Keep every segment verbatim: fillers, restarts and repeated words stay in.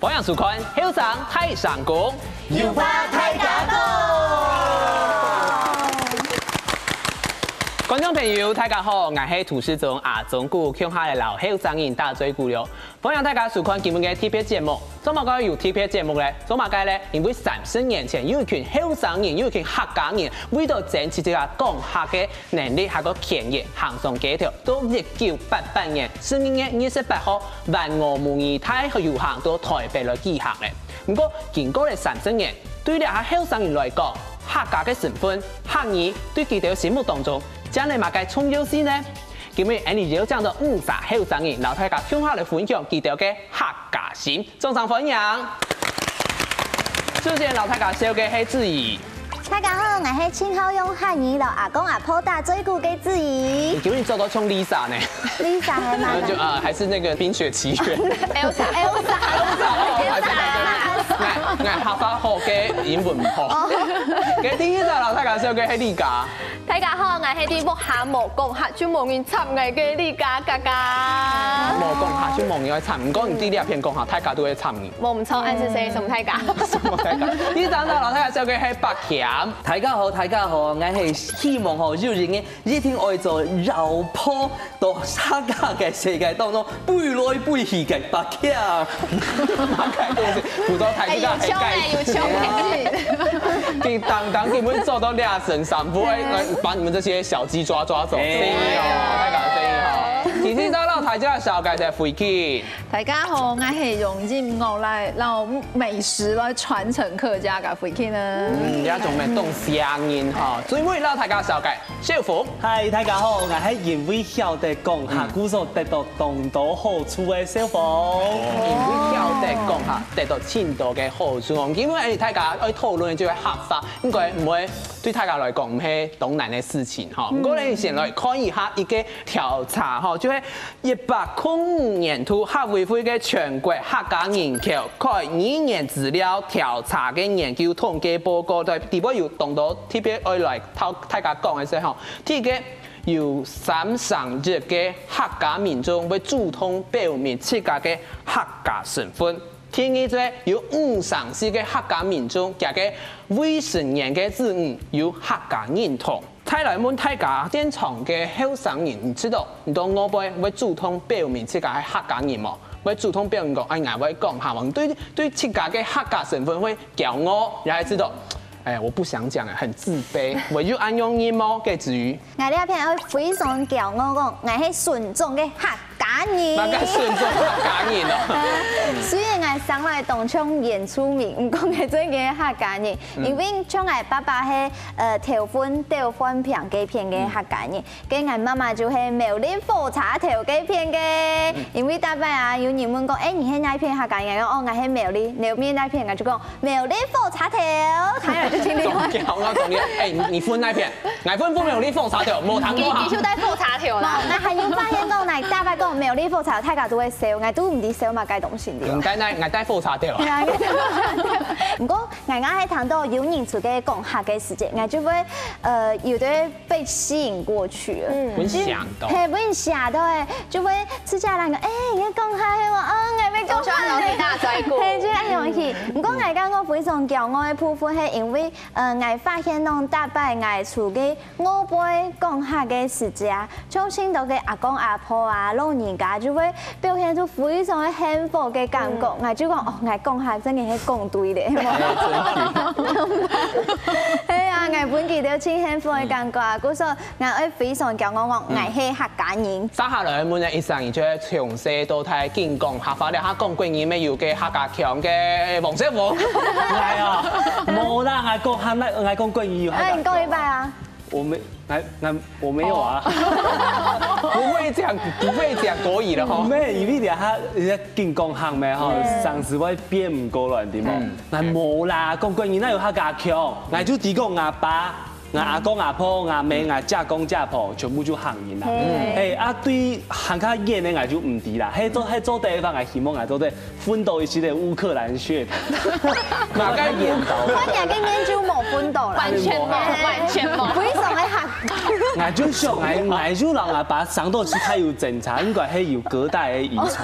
歡迎收看《後生大聲公》，有話大家講。觀眾朋友，大家好，𠊎係主持人阿忠牯，共下來摎後生人打嘴鼓了。歡迎大家收看今晡日个特別節目。做麼个有特別節目呢？做麼个呢？因為三十年前有一群後生人，有一群客家人，為著爭取這个講客个 能力還過權益行上街頭。到一九八八年十二月二十八號，還我母語大遊行到臺北來舉行了。毋過，經過了三十年，對這下後生人來講，客家个身份、客語對佢兜心目當中，正係麼个重要性呢？今晡日，𠊎等邀請到五儕後生人，摎大家共下來分享佢兜个客家心。 掌聲歡迎！首先摎大家紹介係子怡。大家好，𠊎係盡好用客語摎阿公阿婆打嘴鼓个子怡。你今日做到像Lisa呢？Lisa係麼个？就，呃，還是那個《冰雪奇緣》。Elsa。Elsa。哦，還是那個。𠊎，𠊎客話好，該英文毋好。哦。該第二个摎大家紹介係麗佳。 大家好，𠊎係在屋下無講客就無人插𠊎个麗佳佳佳。無講客就無人愛插，毋過你在這片講客，大家都會插你。無毋著，恁仔細，什麼大家？什麼大家？第三个摎大家紹介係柏謙。大家好，大家好，𠊎係希望吼，有一日一定愛做老婆，到客家个世界當中飛來飛去个柏謙。馬開東西，普通台語个很蓋。哎，有腔哎，有腔哎。 你當當，你們做到這身上，不會來把你們這些小雞抓抓走。哎。生意哦，大家生意哈。其實到到台下小改的福氣。大家好，𠊎係用音樂來，然後美食來傳承客家个福氣呢。嗯，這種美動聲音哈，最尾到台下小改，小鳳。嗨，大家好，𠊎係因為曉得講客，故所得到當多好處个小鳳。因為曉得講客，得到盡多个好處哦。因為哎，大家愛討論就係客話， 應該毋會，對大家來講毋係當難个事情吼。毋過呢，先來看一下一個調查吼，就係一百空五年度客委會个全國客家人口概語言資料調查个研究統計報告，在底背有當多特別愛來同大家講个係吼，第一個有三成一个客家民眾會主動表明自家个客家身份。 第二就係有五成四个客家民眾，佢个未成年个子女有客家認同。再來問大家，現場个後生人，你知道你到外背會主動表明自家係客家人無？會主動表明講，哎，𠊎會講客話，對，對自家个客家身份會驕傲，你還知道？哎呀，我不想講了，很自卑，我有恁樣認無？該子瑜。 𠊎這片愛非常驕傲講，𠊎係純種个客家人。麼个純種客家人哦？雖然𠊎生來當像原住民，毋過𠊎真个客家人，因為像𠊎爸爸係，呃，頭份斗煥坪該片个客家人，該𠊎媽媽就係苗栗火車頭該片个。因為逐擺啊，有人問講，哎，你係哪一片客家人？𠊎講，哦，𠊎係苗栗，苗栗哪一片？𠊎就講， 苗栗火車頭，大家就聽得懂。中間，我中間。哎，你，你分哪片？𠊎分，分苗栗火車頭，無聽過哈。佢，佢就戴火車頭啦。無，𠊎還有發現講，𠊎逐擺講苗栗火車頭，大家都會笑，𠊎都毋知笑麼个東西的。嗯，該，該，𠊎戴火車頭啊。對啊，𠊎戴火車頭。毋過，𠊎，𠊎還聽到有人出去講客个時節，𠊎就會，呃，有的被吸引過去了。嗯。分嚇到。嘿，分嚇到欸，就會 自家人講，哎，你講客係無？哦，𠊎也講客。就像老師大嘴鼓。嘿，就恁樣去。毋過𠊎感覺非常驕傲个部分，係因為，呃，𠊎發現講，逐擺𠊎出去外背講客个時節啊，像盡多个阿公阿婆啊、老人家就會表現出非常个幸福个感覺。嗯。𠊎就講，哦，𠊎講客真个係講對咧。哎，真的。係啊，𠊎分佢兜盡幸福个感覺啊，故所 𠊎愛非常驕傲講，𠊎係客家人。接下來問个一聲，你就係從細到大緊講客話，這下講國語乜有个客家腔个黃小鳳。𠊎啊，無啦，𠊎講客，𠊎講國語有客家腔。哎，你講一擺啊。我沒，𠊎，𠊎，我沒有啊。哦。不會講，不會講國語了吼。沒，因為這下，人家緊講客咩吼，嗯。常時會變毋過來，對無？嗯。𠊎無啦，講國語哪有客家腔？𠊎就只講阿爸。 𠊎阿公阿婆、𠊎姆、𠊎姐公姐婆，全部就客人啦。嗯。嘿，啊，對還較遠个𠊎就毋知啦。嘿，做，嘿，做得个話，𠊎希望𠊎做得分到一些个烏克蘭血統。哪个遠到？看起來跟研究無分到啦。完全無，完全無。非常个客，𠊎就想，𠊎，𠊎就摎𠊎爸生到時較有精神，應該係有隔代个遺傳。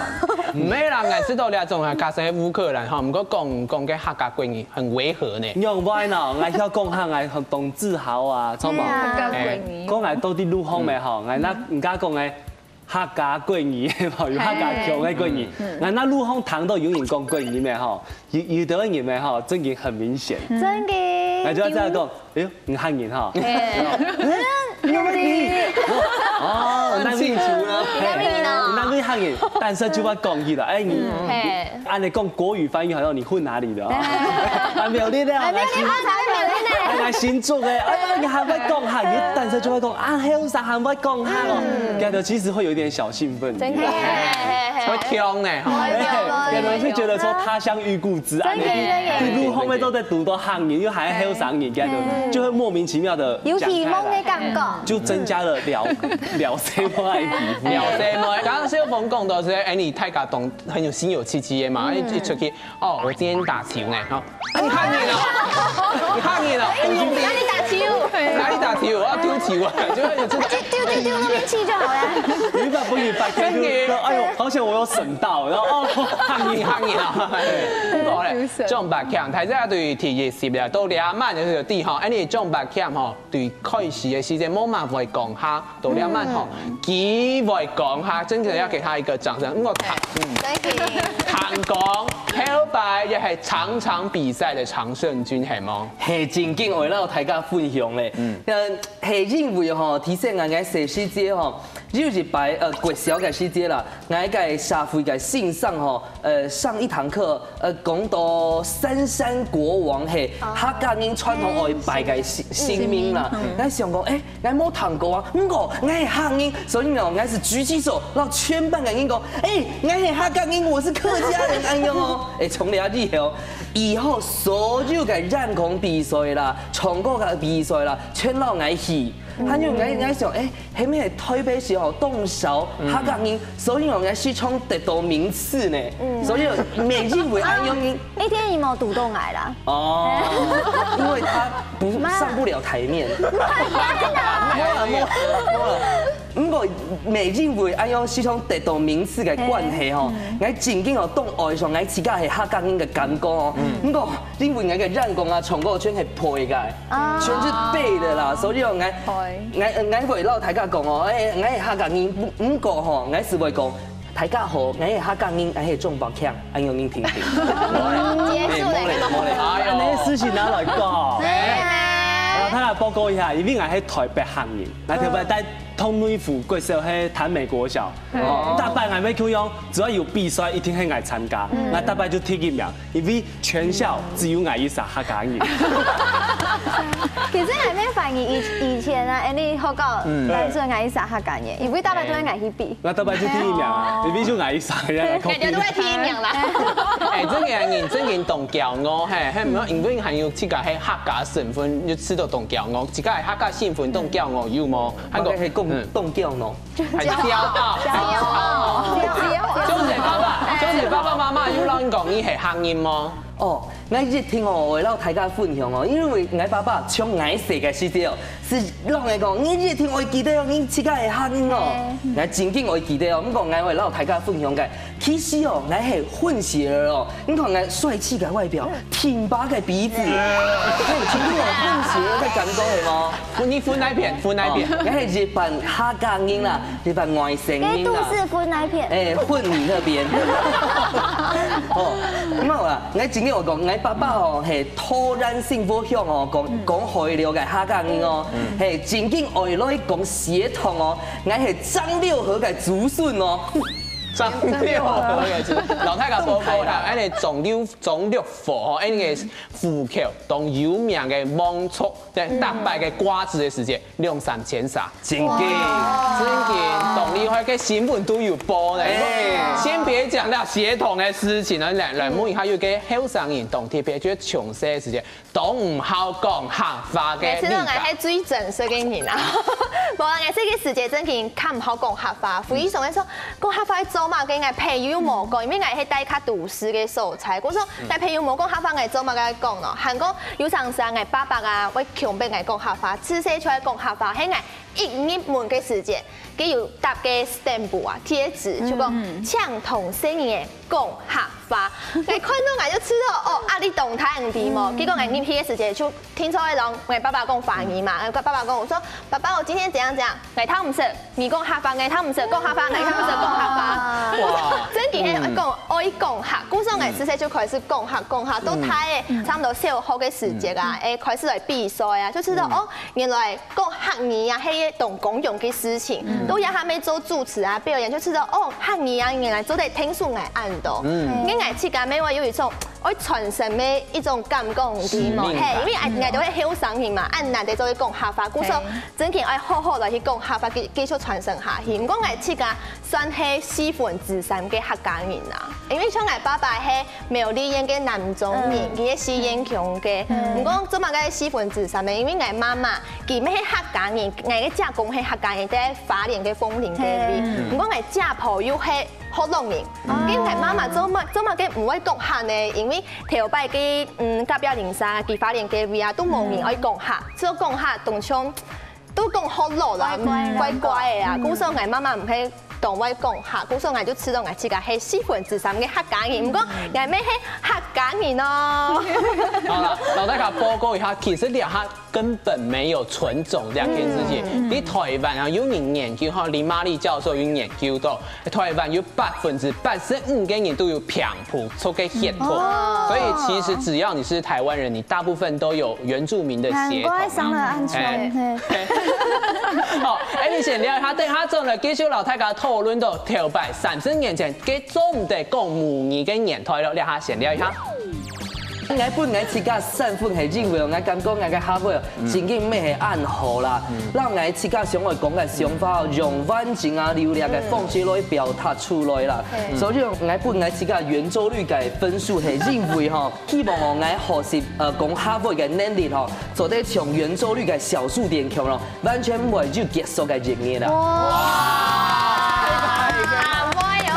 毋係啦，𠊎知道這種啊，假使係烏克蘭吼，毋過講，講个客家國語很違和呢。仰會呢？𠊎曉講客，𠊎當自豪啊，知無？係啊。客家國語。講𠊎到底如何个吼，𠊎那人家講个客家國語，吼，有客家腔个國語，𠊎那路項聽到有人講國語个吼，有，有兜人个吼，真个很明顯。真个。𠊎就要這樣講，哎喲，你客人哈。你有問題。哦，那清楚了。嘿，那个客人，但是就要講起來，哎，你，嘿，按你講國語翻譯好像你混哪裡的啊？還沒有力量，哎，沒有，你好才沒有呢。還來新竹哎，哎呀，你還會講客，你但是就會講啊，後生還會講客哦，感覺其實會有一點小興奮。真的。會嗆呢，吼。哎，有人會覺得說他鄉遇故知，真的真的一路後面都在堵到漢語，又還後生語，感覺就會莫名其妙的有希望的感覺。就增加了聊聊 C Y 的皮膚。聊 C Y，剛剛小鳳講到是，哎，你大家都很有心有戚戚的嘛，一一出去，哦，我今天打球呢，哈，啊，你客人哦，你客人哦，哪裡打球？哪裡打球？我要丟球啊，就會有這種。就丟丟丟那邊去就好了。有一把不一把，就說，哎呦，好險我有省到，然後哦，客人客人啊，不過咧，張伯強，大家對第一集了，到這滿就是第吼，哎，你張伯強吼，對開始的時間無麼會講客，到這滿吼，佢會講客，真的要給他一個掌聲。我看，嗯，所以聽講後擺也係場場比賽的常勝軍，係無？係正經愛摎大家分享咧。嗯，係因為吼，其實𠊎个細時節吼，有一擺呃國小个時節啦，𠊎个社會个先生吼，呃上一堂課，呃講到三山國王係客家人傳統愛拜个神神明啦，𠊎想講，哎，𠊎無聽過啊，毋過𠊎係客人，所以呢，𠊎就舉起手，摎全班个人講，哎，𠊎係客家人，我是客家人，恁樣哦。哎，從那以後，以後所有个演講比賽啦，唱歌个比賽啦，全摎𠊎去。還有𠊎，𠊎想，哎，係毋係台北市吼當少客家人，所以哦，𠊎時常得到名次呢。所以每一位恁樣人，那天你沒有堵到來啦。哦，因為他不上不了台面。真的啊。無啦，無啦，無啦。毋過每一位恁樣時常得到名次个關係吼，𠊎正經哦，當愛上𠊎自家係客家人个感覺哦。毋過因為𠊎个演講啊，唱歌全係背个，全是背的啦，所以哦，𠊎𠊎𠊎會摎大家講哦，哎，𠊎係客家人，毋毋過吼，𠊎係會講。大家好，𠊎係客家人，𠊎係張伯強，恁樣人聽聽。結束了，無咧，無咧。哎那事情拿來講，對然後啊，他來報告一下，因為𠊎係台北漢人，𠊎特別在同內湖國小係潭美國小，哦，大班𠊎乜共樣，只要有比賽一定係𠊎參加，那大班就第一名，因為全校只有𠊎一儕客家人。其實還沒反映以以前啊，哎，你學校來說還是客家人，因為大家都在愛去比。那大班就第一名啊，因為就𠊎一儕人來感覺都會第一名啦。哎，這個人真正當驕傲，嘿，嘿，沒有，因為還有自家係客家身份，就知道當驕傲，自家係客家身份當驕傲，有無？還講還係講當驕傲。很驕傲。驕傲，就是爸爸，就是爸爸媽媽有摎你講你係客人無？哦，𠊎一定哦，會摎大家分享哦，因為𠊎爸爸像𠊎細个時節哦，係摎𠊎講，你一定愛記得哦，你自家係客人哦。𠊎正經愛記得哦，毋過𠊎會摎大家分享个，其實哦，𠊎係混血兒哦，你看𠊎帥氣个外表，挺拔个鼻子，係正經有混血兒个感覺係無？你分哪片？分哪片？哦，𠊎係一半客家人啦，一半外省哎，人啦。都市分哪一片？哎，混你那邊。哦，沒有啦，𠊎正經愛講，𠊎爸爸哦，係桃園新屋鄉哦，講講海陸个客家人哦，係正經愛來講血統哦，𠊎係漳六河个祖孫哦。漳六河个，摎大家報告一下，恁呢漳六漳六河吼，恁呢个湖口當有名个望族，在大擺个掛紙个時節，兩三千儕。正經。真个，當厲害，个新聞都有報呢。哎先別講到血統个事情了，來來問一下，有个後生人當特別，就係從細个時節，當毋好講客話个每次都你吧愛係最真實个人啊。無啊，𠊎細个時節正經較毋好講客話，非常个說講客話會做做麼个𠊎朋友又無講，因為𠊎係戴較都市个所在，故所𠊎朋友無講客話，𠊎做麼个講呢？還講有常時啊，𠊎爸爸啊會強迫𠊎講客話，自細就愛講客話，係𠊎一入門个時節，佢有貼个stamp啊，貼紙，就講請同細人仔講客話。𠊎看到𠊎就知道，哦，壓力當大，你知無？結果𠊎入去个時節就聽說該種，𠊎爸爸講華語嘛，𠊎爸爸講，我說爸爸，我今天怎樣怎樣，𠊎聽毋識。 你講客話，𠊎聽毋識講客話，𠊎聽毋識講客話。哇真个係講愛講客，故所𠊎自細就開始講客講客，到大个差不多小學个時節啊，誒開始來比賽啊，就知道哦，原來講客語啊，係一種公用个事情。到也還沒做主持啊，表演就知道哦，客語啊，原來做得聽出來恁多。因為𠊎自家乜會有一種愛傳承个一種感覺，你知無？使命感係，因為𠊎𠊎都係後生人嘛，恁難得做得講客話，故所 真个愛好好來去講客話，繼繼續傳承下去。毋過𠊎自家算係四分之三个客家人啊，因為像𠊎爸爸係苗栗縣个南庄人，佢係四縣腔个。毋過做麼个四分之三呢？因為𠊎媽媽佢乜係客家人，𠊎个姐公係客家人，在花蓮个鳳林該位。毋過𠊎姐婆又係學老人，因為𠊎媽媽做麼做麼个毋會講客呢？因為頭擺个嗯隔壁鄰舍，佢花蓮該位啊，都無人愛講客，所以講客當像 都講學老啦，乖乖个啊。故所𠊎媽媽毋係當會講客，故所𠊎就知道𠊎自家係四分之三个客家人，毋過𠊎乜係客家人哦。好了，老大家報告一下，其實兩下根本沒有純種這件事情。你台灣啊，有人研究哈，林瑪麗教授有研究到，台灣有百分之八十五个人都有平埔族个血統，所以其實只要你是台灣人，你大部分都有原住民的血統啊。難怪生得恁哎醜。嘿好，哎，你先聊一下，等下之後呢，繼續老大家討論到頭擺三十年前，該做毋得講母語个年代咯，這下先聊一下。 𠊎本來自家身份係認為，𠊎感覺𠊎个客話真經乜係恁好啦，讓𠊎自家想愛講个想法用完整啊流利个方式來表達出來啦。所以𠊎本來自家圓周率个分數係認為吼，希望哦𠊎學習呃講客話个能力吼，做得像圓周率个小數點共樣，完全毋會就結束个一日啦。阿妹哦，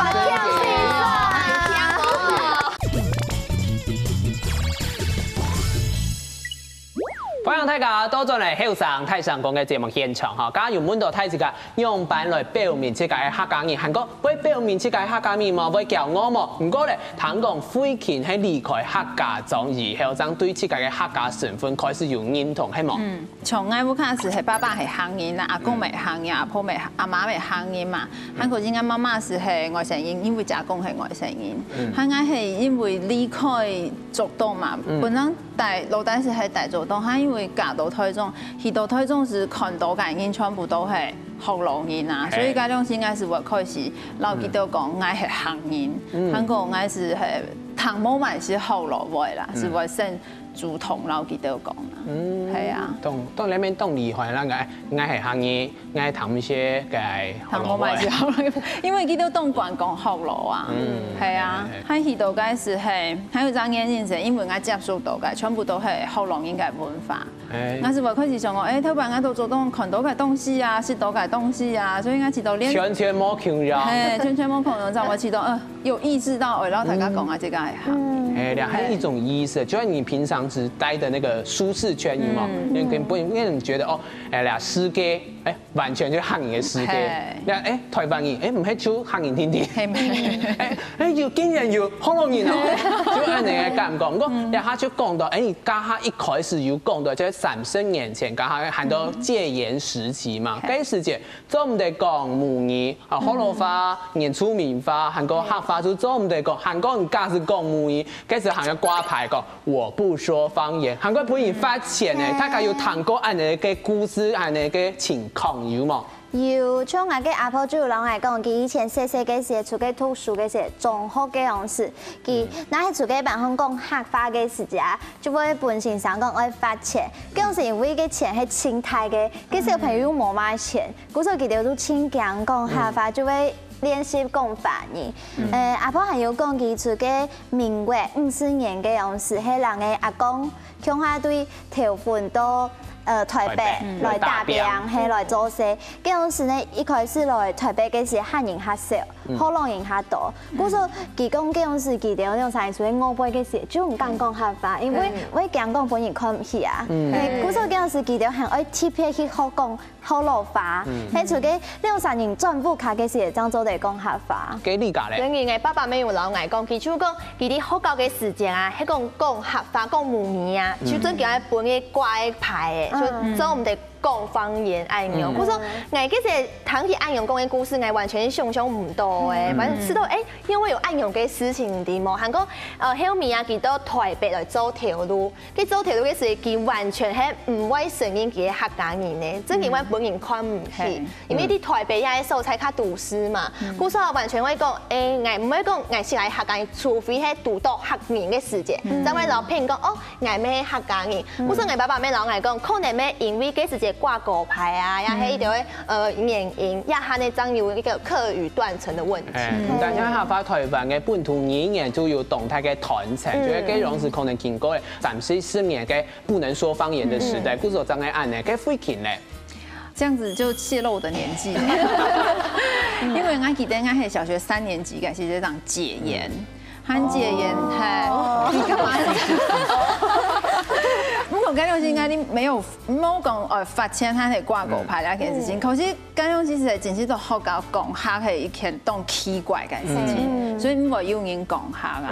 歡迎大家倒轉來後生大聲公个節目現場哈，剛剛有問到大自家仰般來表明自家个客家人，還過會表明自家个客家人無？會驕傲無？毋過咧，聽講慧琴係離開客家庄以後，正對自家个客家身份開始有認同，係無？從𠊎屋下時係爸爸係客人啦，阿公乜客人，阿婆乜阿媽乜客人嘛。還過因為媽媽時係外省人，因為姐公係外省人，還𠊎係因為離開竹東嘛，本來大老大時係大竹東，還因為嫁到台中，去到台中時看到个人全部都係學老人啊，所以該種時𠊎係會開始摎佢兜講𠊎係客人，還過𠊎係聽無嘛係學老話啦，係會先 主動摎佢兜講啊。係啊。當當你面當厲害啦，𠊎𠊎係客人，𠊎談一些个談我嘛係學老，因為佢兜當慣講學老啊。係啊，還去到个時係，還有張燕燕姐，因為𠊎接觸到个全部都係學老人个文化。哎𠊎係會開始想講，誒，頭擺𠊎都做到看到个東西啊，食到个東西啊，所以𠊎知道連全全無共樣。係，全全無共樣，正會知道，呃，有意識到，誒，摎大家講啊，這個係客人。哎，兩還有一種意思，就像你平常只待的那個舒適圈，有沒有？因為跟不，因為你覺得哦，哎呀，世界，哎，完全就是客人的世界嘿。那哎，台灣人，哎，毋係就客人定定。係咩？哎哎，有竟然有學老人哦，就恁樣个感覺。毋過，然後他就講到，哎，你剛剛一開始有講到，就是三十年前，剛剛談到戒嚴時期嘛，該時節做毋得講母語啊，學老話、原住民話，還過客話，就做毋得講，還過你假使講母語，該時還要掛牌講我不說方言，還過分人罰錢呢。大家有聽過恁樣个故事，恁樣个情況有無？有，像𠊎个阿婆就有摎𠊎講，佢以前細細个時，出去讀書个時，中學个樣時，佢若係出去班上講客話个時節啊，就會分先生講愛罰錢。該樣時因為个錢係盡大个，該小朋友又無麼錢，故所佢兜就盡驚講客話，就會練習講華語。呃，阿婆還有講，佢出去民國五十年个樣時，係摎个阿公 共下對頭份到呃，台北來打拚，係來做事。該央時呢，一開始來台北个時客人較少，學老人較多。故所佢講該央時佢兜兩儕人出去外背个時，就毋敢講客話，因為會驚講分人看毋起啊。係，故所該央時佢兜還愛特別去學講學老話。係，除該兩儕人轉屋下个時，正做得講客話。該你家咧？所以𠊎爸爸乜有摎𠊎講，佢就講，佢在學校个時間啊，係講講客話、講母語啊，就真叫愛分个掛个牌誒，就做毋得講方言恁樣。故所𠊎其實聽佢恁樣講个故事，𠊎完全想像毋到誒，完全知道誒，因為有恁樣个事情，你知無？還過呃，後尾啊，佢到台北來做頭路，佢做頭路个時，佢完全係毋會承認佢係客家人呢，真正會分人看毋起，因為在台北遐个所在較都市嘛，故所完全會講，誒，𠊎毋會講𠊎係來客家人，除非係堵到客人个時節，正會摎別人講，哦， 𠊎乜係客家人。故所𠊎爸爸乜摎𠊎講，可能乜因為該時節掛狗牌啊，也係一條呃原因，也還係正有一個客語斷層的問題。哎，但係客話台灣个本土語言就有當大个斷層，就係該種係可能經過三四十年个不能說方言的時代，故所正會恁呢，該慧琴呢？ 這樣子就洩露我的年紀。因為𠊎記得𠊎係小學三年級開始就講解嚴，喊解嚴，嘿，你幹嘛？不過該央時應該你沒有，沒有講呃罰錢，還係掛狗牌那件事情。可是該央時係真係在學校講客係一件當奇怪个事情，所以毋會有人講客啊。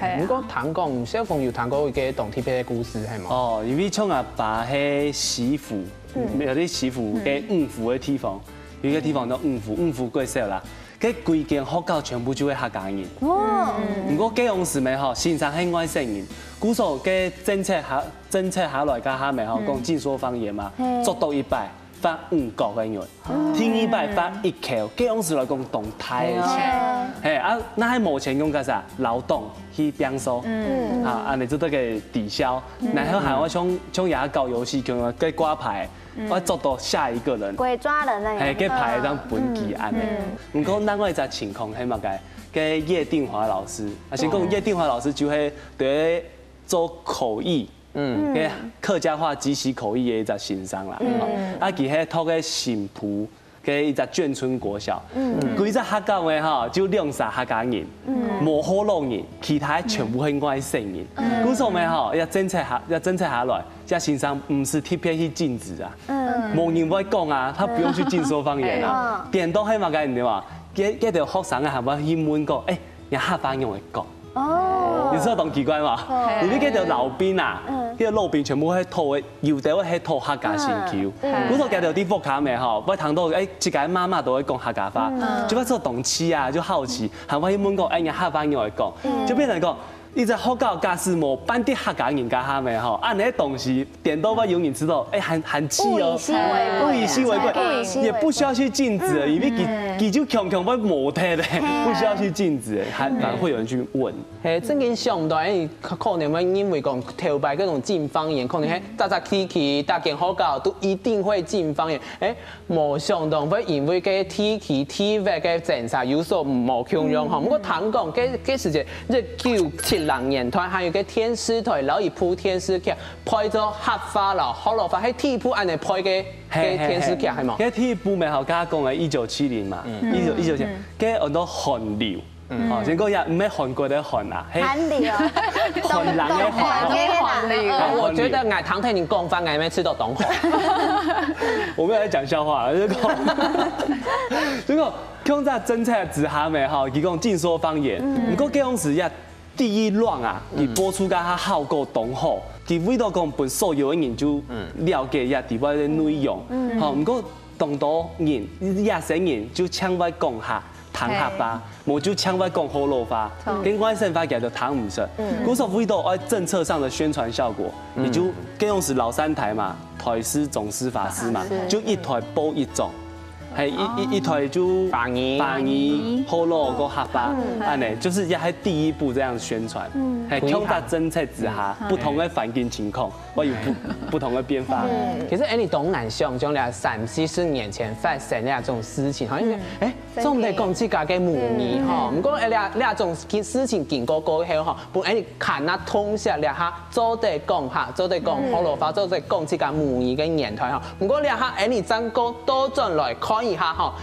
係，不過聽講小鳳有聽過一個當特別个故事，係無？哦，因為像阿爸係西湖， 有个西湖个五湖个地方，有一個地方叫五湖，五湖國小啦。該歸間學校全部就係客家人。哦，毋過該央時乜吼，先生係外省人，故所該政策下政策下來，該下乜吼講禁說方言嘛，捉到一擺罰五角个銀，第二擺罰一箍，該央時來講當大个錢。係啊，若係無錢用該儕，勞動去拚掃，啊，恁呢做得个抵消，然後還愛像像也搞遊戲，像个掛牌。 愛捉到下一個人，鬼抓人那係，該牌正分佢恁呢。毋過另外一隻情況係麼个？該葉定華老師，啊，先講葉定華老師就係對做口譯，嗯，該客家話即席口譯个一隻先生啦。啊，佢係讀个新埔个一隻眷村國小，歸隻學校个吼，就兩儕客家人，無學老人，其他全部係外省人。故所乜吼，這政策下這政策下來， 這先生毋使特別去禁止啊，無人會講啊，他不用去禁說方言啊。顛倒係麼个，你知無？該該兜學生啊，還會去問講，誒，你客話仰會講？哦，你知道當奇怪無？因為該兜老兵啊，該兜老兵全部係討个，有兜係討客家心臼。故所該兜在屋下乜吼，會聽到誒，自家媽媽都會講客家話，就會做動趣啊，就好奇，還會去問講，誒，你客話仰會講？就變成講， 一隻學校假使無半滴客家人該下乜吼，恁呢東西顛倒會有人知道，誒，還還氣哦，物以稀為貴啊物以稀為貴，物以稀為貴也不需要去禁止了，因為佢佢就強強會無忒的，不需要去禁止，還反而會有人去問。係，正經想毋到，誒，可能會因為講頭擺該種禁方言，可能係逐隻地區、逐間學校都一定會禁方言。誒，無想到會因為該地區、地域个政策有所無共樣吼。毋過聽講，該該時節，一九七零年代還有個電視台，然後一部電視劇，配做客話摎學老話，係第一部恁呢配个个電視劇，係無？該第一部乜吼，剛剛講个一九七零嘛，一九一九七，該安到韓流。 哦，先講一下，毋係韓國个韓啊，係韓流，韓人个韓。韓流。我覺得𠊎聽聽你講話，𠊎乜知道當好。我沒有在講笑話，就是講，如果控制政策之下乜吼，佢講禁說方言，毋過該央時也第一輪啊，佢播出个佢效果當好，佢為到講分所有个人就了解一下底背个內容，吼，毋過當多人，一些人就淨會講客。 聽客話，無就淨會講學老話，跟外省話佢就聽毋識。故所為到愛政策上的宣傳效果，你就該央時老三台嘛，台視、中視、華視嘛，就一台播一種。係一一一台就華語、華語、學老个客話，恁呢，就是也係第一步這樣宣傳，係，共下政策之下，不同个環境情況會有不不同个變化。其實，哎，你當難想像這三四十年前發生這種事情，好像，哎，總得講自家个母語吼，毋過，哎，這這種事情經過過後吼，分哎你看啊，通識這下 做得講客，做得講學老話，做得講自家母語个年代吼。毋過這下，𠊎俚正過倒轉來看一下吼，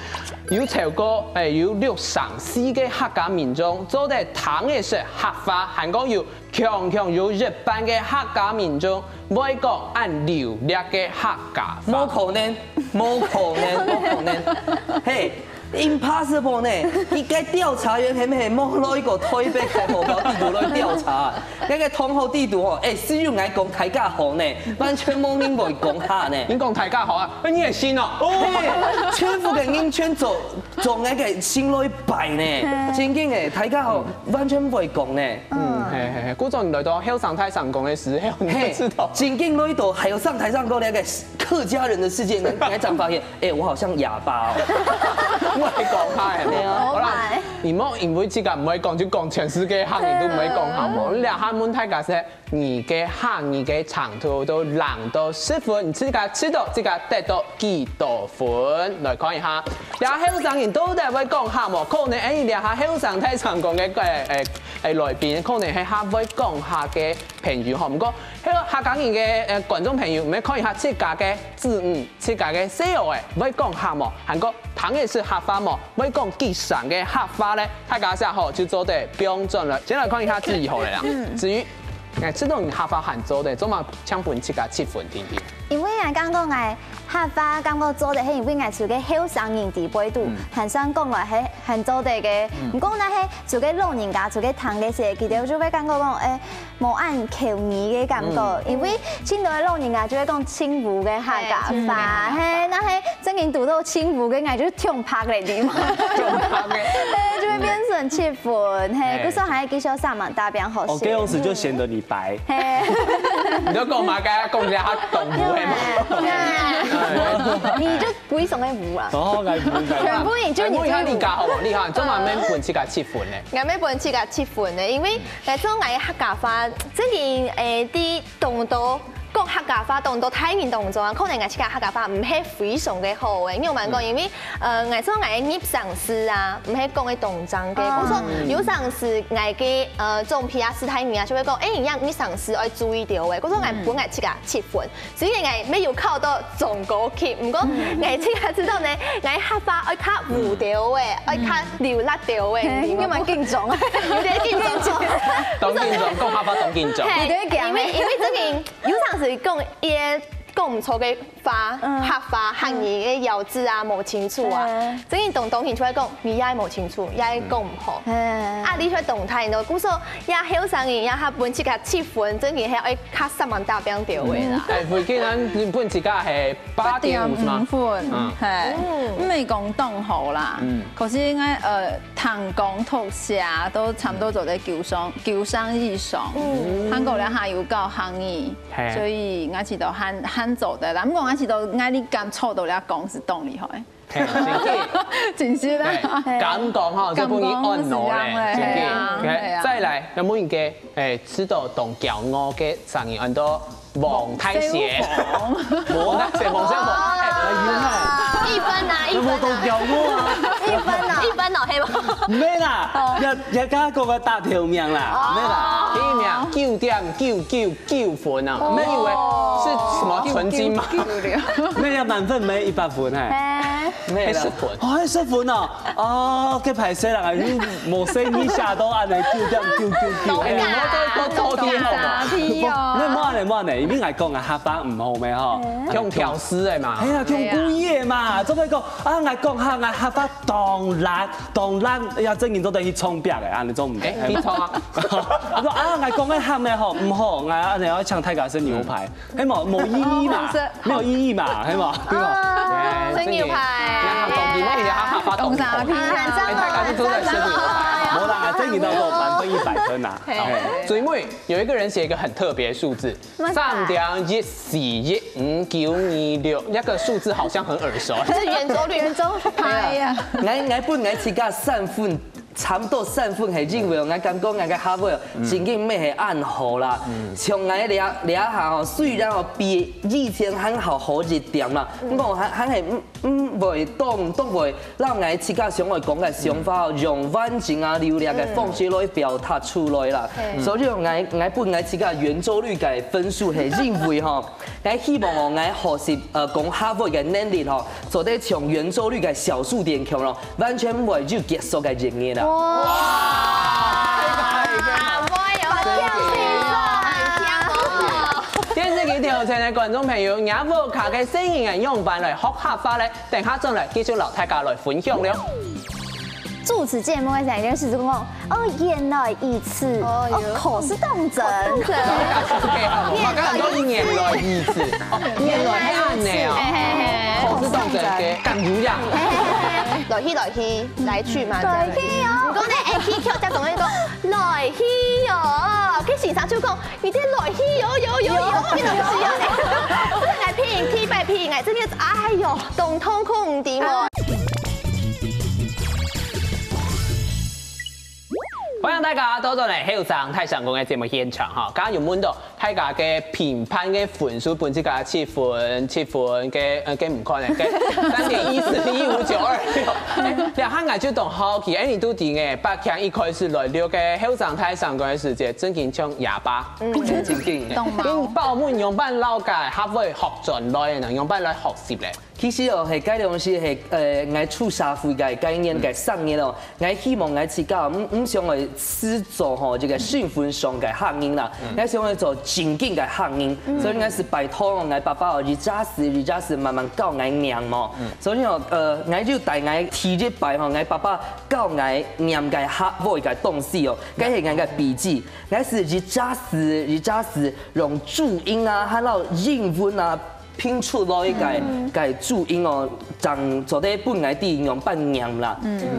有超過，欸，有六成四个客家民眾做得聽得識客話，還過有強強有一半个客家民眾會講恁流利个客家話。無可能，無可能，無可能。嘿， Impossible呢！佢个調查員係毋係無來過台北个學校地圖來調查？該个同學地圖吼，欸，只有𠊎講大家好呢，完全無人會講客呢。你講大家好啊？你會信哦？嘿，全部个人全做做𠊎个心內擺呢，真經欸，大家好，完全毋會講呢。嗯，嘿嘿嘿，故所你來到後生大聲公个時候，你就知道。真經來到後生大聲公个客家人的世界，𠊎𠊎正發現， 欸，我好像啞巴哦。毋會講客係無？好啦，你莫因為自家毋會講，就講全世界客人都毋會講客無？這下問大家係，你个客語个程度都零到十分，你自家知道自家得到幾多分？來看一下，這下後生人到底會講客無？可能欸，這下後生大聲公个欸欸欸來賓，可能係較會講客个朋友吼。毋過，該个客家人个欸觀眾朋友，毋係看一下自家个子女 自家个細人仔會講客無？還過聽得識客話無？會講幾成个客話呢？大家寫好就做得放轉來。先來看一下子瑜好了啦。子瑜，欸，知道你客話還做得，做麼正分自家七分定定？因為𠊎感覺𠊎客話感覺做得，係因為𠊎係个後生人底背肚，還算講來係還做得个。毋過若係係个老人家，係个聽个時，佢兜就會感覺講，欸， 無恁口語个感覺，因為盡多个老人家就會講盡烏个客家話，嘿，若係正經堵到盡烏个，𠊎就痛拍咧，你嘛，痛拍个，嘿，就會變成七分，嘿，故所還繼續上網打拼好勢。哦，這樣子就顯得你白。嘿，你都講嘛，剛剛講一下他懂不會嘛？你就不會說那烏啊。哦，來，不會，全部你就你最烏。你看你家好不好？你看，做麼个分自家七分呢？ 𠊎乜分自家七分呢，因為𠊎做𠊎个客家話，正經欸，在當多講客家話當多大人當中啊，可能𠊎自家客家話毋係非常个好欸。因為𠊎講，因為呃，𠊎做𠊎个入聲字啊，毋係講个當正个，故所有聲字，𠊎个呃，總編啊，師大人啊，就會講，欸，你入聲字愛注意著欸，故所𠊎分𠊎自家七分。 雖然𠊎乜有考到中高級，毋過𠊎自家知道呢，𠊎客話愛較烏兜欸，愛較流利兜欸，你有蠻緊張啊，有點緊張。當緊張，講客話當緊張。嘿，因為因為正經有當時講一講毋著个話，客話、客語个咬字啊，無清楚啊，正經當當興就會講，你也無清楚，也講毋好。啊，你會當態呢，故所 這後生人這下分自家七分，正經係愛較煞猛打拚兜仔啦。欸，回去咱日本自家係八點五是嗎？八點五分，嗯。嘿，嗯。毋係講當好啦。嗯。可是應該，呃，聽講讀寫都差不多做得九成，九成以上。嗯。韓國人還有教行業，嘿。所以𠊎知道還，還做得啦。毋過𠊎知道𠊎你敢坐到這講係當厲害。 嘿，真緊。真是啦。嘿，敢講吼，就分你按摩咧，真緊。嘿啊，嘿，嘿啊。再來，有無一個，欸，知道當驕傲个聲音，安到王大賢？王小鳳。王大賢，王小鳳，欸，一般啊，一般啊。有無當驕傲啊？一般啊，一般哦，係無？毋係啦，哦。也，也剛剛講个大頭名啦，哦。毋係啦。第一名，九點九九 九分啊，哦。你以為是什麼純金嗎？九，九，九了。那要滿分沒一百分欸？欸。沒了。欸，十分。哦，還十分哦。哦，該歹勢啦，你無細義寫到恁樣九點九九九。欸，你莫再多做題好嗎？題哦。沒，無恁樣，無恁樣，因為𠊎講啊，客話毋好咩吼。嗯。用挑事的嘛。哎呀，用故意的嘛，做咩講啊？𠊎講客，𠊎客話當爛，當爛，哎呀，正經做得去創壁的，啊，你做毋得。欸，你創啊。 我講啊，𠊎講个客話吼，毋好，𠊎恁樣愛請大家食牛排，係無？無意義嘛，哦，是。沒有意義嘛，係無？對吧？哦，欸，食牛排。這個，那他懂，你問人家他發懂。懂啥屁啊？欸，大家就都在吃牛排。哎我啦，这个都是百分之一百分呐。嘿好，最尾有一个人写一个很特别的数字，么个三点一四一五九二六，那个数字好像很耳熟。这是圆周率，圆周哎呀，𠊎𠊎本來自家三分，差不多三分係因為𠊎感覺𠊎个客話哦，正經乜係恁好啦。像𠊎這這下哦，雖然哦比以前還好好一點啦，毋過還還係毋毋會當當會摎𠊎自家想愛講个想法哦，用完整啊流利个方式來表達出來啦。所以哦，𠊎𠊎本來自家圓周率个分數係因為吼， 𠊎希望哦，𠊎學習呃講客話个能力吼，做得像圓周率个小數點共樣，完全毋會有結束个一日啦。哇，我有電視機頭前个觀眾朋友，若屋下个細人仔仰般來學客話咧？等下轉來繼續摎大家來分享了。主持節目个時候，一定係講，哦，原來如此，哦哦，口是動真，我剛剛都一年來一次，哦，一年來一次哦，嘿嘿嘿，口是動真个，敢有呀？來去來去，來去嘛，來去哦毋過呢，哎，戲曲才總會講來去哦，跟先生就講，你這來去哦，有有有，你怎麼是啊？這个拼音，第一擺拼音，哎，真的，哎呦，當痛苦，毋知無？ 歡迎大家倒轉來後生大聲公个節目現場哈，剛剛有問到大家个評判个分數，分自家七分，七分个呃个毋看个，个三點一四一五九二六。哎，這下𠊎就當好奇，哎，你都知个，八強一開始來錄个後生大聲公个時節，正經像啞巴，正經。懂嗎？你報名仰般摎个客話學轉來呢？仰般來學習咧？ 其實哦，係該東西係呃，𠊎出社會个該年个三月哦，𠊎希望𠊎自家毋毋想愛只做吼這个身份上个客人啦，𠊎想愛做正經个客人，所以𠊎係拜託𠊎爸爸哦，一隻字一隻字慢慢教𠊎念哦。所以哦，呃，𠊎就帶𠊎第一擺吼，𠊎爸爸教𠊎念个客話个東西哦，該係𠊎个筆記，𠊎係一隻字一隻字用注音啊，還有英文啊， 拼出來个个注音哦，正做得分𠊎知仰般念啦。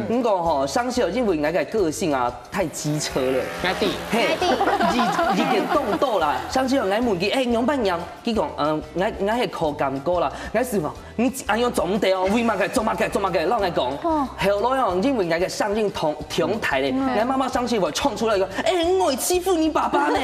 毋過吼，常時哦，因為𠊎个個性啊，太機車了。𠊎知，嘿，已已經當多啦。常時哦，𠊎問佢，哎，仰般念？佢講，嗯，𠊎𠊎係靠感覺啦。𠊎係講，你恁樣做毋得哦，為麼个做麼个做麼个，摎𠊎講。後來哦，因為𠊎个聲音忒忒大咧，𠊎媽媽常時會衝出來講，哎，你愛欺負你爸爸呢。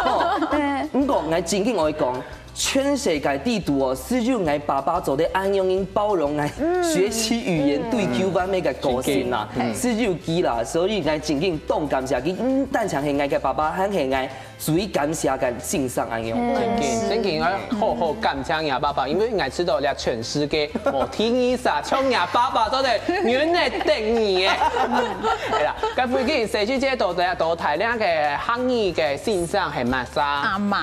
哦，毋過𠊎正經愛講。 全世界地圖哦，只有𠊎爸爸做得恁樣包容𠊎學習語言對九彎尾个個性啦，只有佢啦，所以𠊎正經當感謝佢，毋單淨係𠊎个爸爸，還係𠊎最感謝个先生恁樣。正經正經愛好好感謝你爸爸，因為𠊎知道這全世界無第二儕像你爸爸做得原來等你誒。係啦，該附近社區街道个到大量个客語个先生係麼儕？阿媽。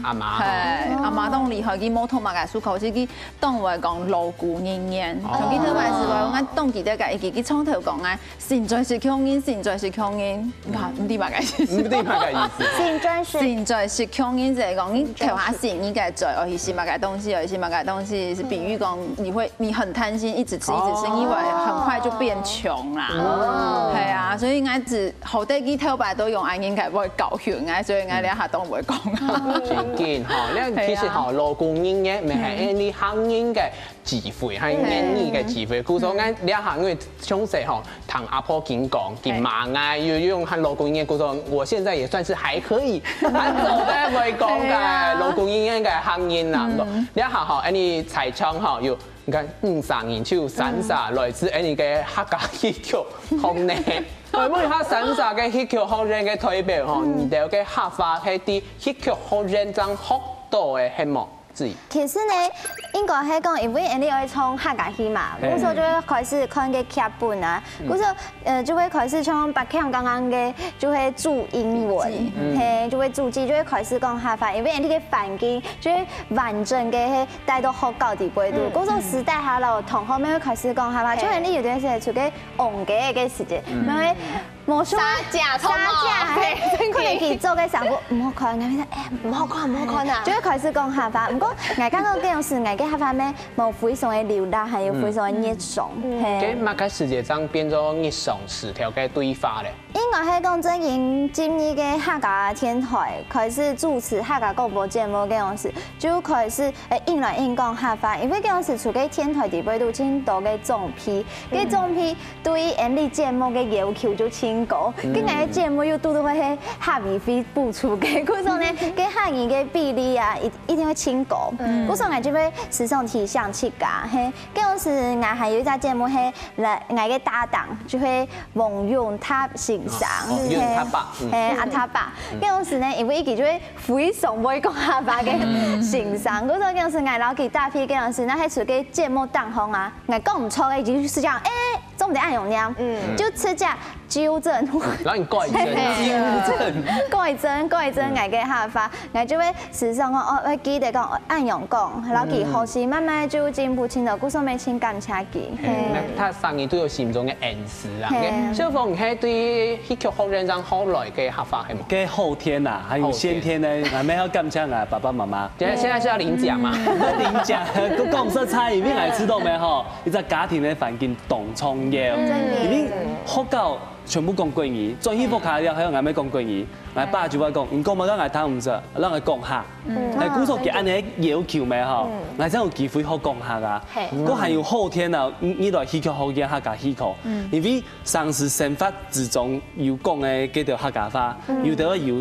阿媽。係，阿媽當厲害，佢無讀麼个書，可是佢當會講老古人言。像佢頭擺時話，𠊎當記得个，佢佢長透講啊，身在是窮人，身在是窮人。你看，毋知麼个意思。毋知麼个意思。新專是身在是窮人就係講，你頭下身你个嘴，哦，係麼个東西，哦，係麼个東西，係比喻講你會你很貪心，一直吃一直吃，你會很快就變窮啦。係啊，所以𠊎只好得佢頭擺都用恁樣个會教訓𠊎，所以𠊎這下都毋會講啊。正經吼，你其實吼，老古人言，毋係恁樣客人个智慧，還有言語个智慧。故所𠊎這下因為從細吼，聽阿婆緊講，緊罵𠊎，又用喊老古人言，故所我現在也算是還可以，還做得會講个老古人言个客人啦。這下吼，恁樣在場吼有。 你看，五儕人就三儕來自恁樣个客家戲曲學院。來問一下三儕个戲曲學院个代表吼，你兜个客話係在戲曲學院正學到个係無？子怡。其實呢，應該係講，因為𠊎俚愛唱客家戲嘛，故所就會開始看个劇本啊，故所呃就會開始像八強剛剛个，就會注英文，係，就會注記，就會開始講客話，因為𠊎俚个環境就會完整个係 帶到學校底背肚。故所私底下摎同學們會開始講客話，就像你有段時間出去戇街个時節，因為無想啊，沙姐，沙姐，嘿，可能佢做个時候，毋好看，𠊎講，哎，毋好看，毋好看啊。就會開始講客話。毋過，𠊎感覺該樣時，𠊎个客話咩，無非常个流利，還有非常个日常，嘿。該麼个時節正變做日常時條个對話咧？應該係講正經進入个客家電台，開始主持客家廣播節目該樣時，就開始，誒，硬來硬講客話，因為該樣時除个電台底背都真多个長輩，該長輩 對𠊎俚節目个要求就盡高，嗯。該𠊎个節目又堵堵會係客委會補助个，故所呢，該客語个比例啊，一，一定會盡高。嗯。故所𠊎就會時常提醒自家，嘿，該樣時𠊎還有一隻節目係，來，𠊎个搭檔就係王永達先生，哦，哦，嘿，永達爸，嗯。嘿，阿達爸。嗯。該樣時呢，因為佢就會非常會講客話个先生，嗯。故所該樣時𠊎摎佢搭配該樣時，該係出个節目當中啊， 𠊎講毋著个，就直接，誒，做毋得恁樣唸，嗯。就直接糾正。然後你改正，糾正。改正，改正，嗯。𠊎个客話，𠊎就會時常講，哦，會記得講，哦，恁樣講，然後佢學習，嗯。慢慢就進步，真的，故所乜真感謝佢。嘿，嘿。那他生意都有心中个恩師啊。嘿。小鳳，你係對戲曲學院正學來个客話係無？該後天啊，還有先天呢，後天。𠊎乜要感謝𠊎爸爸媽媽。現在，現在是要領獎嗎？嗯。領獎，講實在，因為𠊎知道無吼， 一隻家庭个環境當重要。嗯。因為學校全部講國語，轉去屋下了，還有𠊎乜講國語。𠊎爸就會講，你講麼个𠊎聽毋識，讓𠊎講客。嗯。哎，故所佢恁樣要求咩吼，嗯。𠊎正有機會學講客啊。嘿。𠊎還有後天啊，你，你來戲曲學院客家戲科，嗯。因為常時生活之中有講个該條客家話，嗯。有个有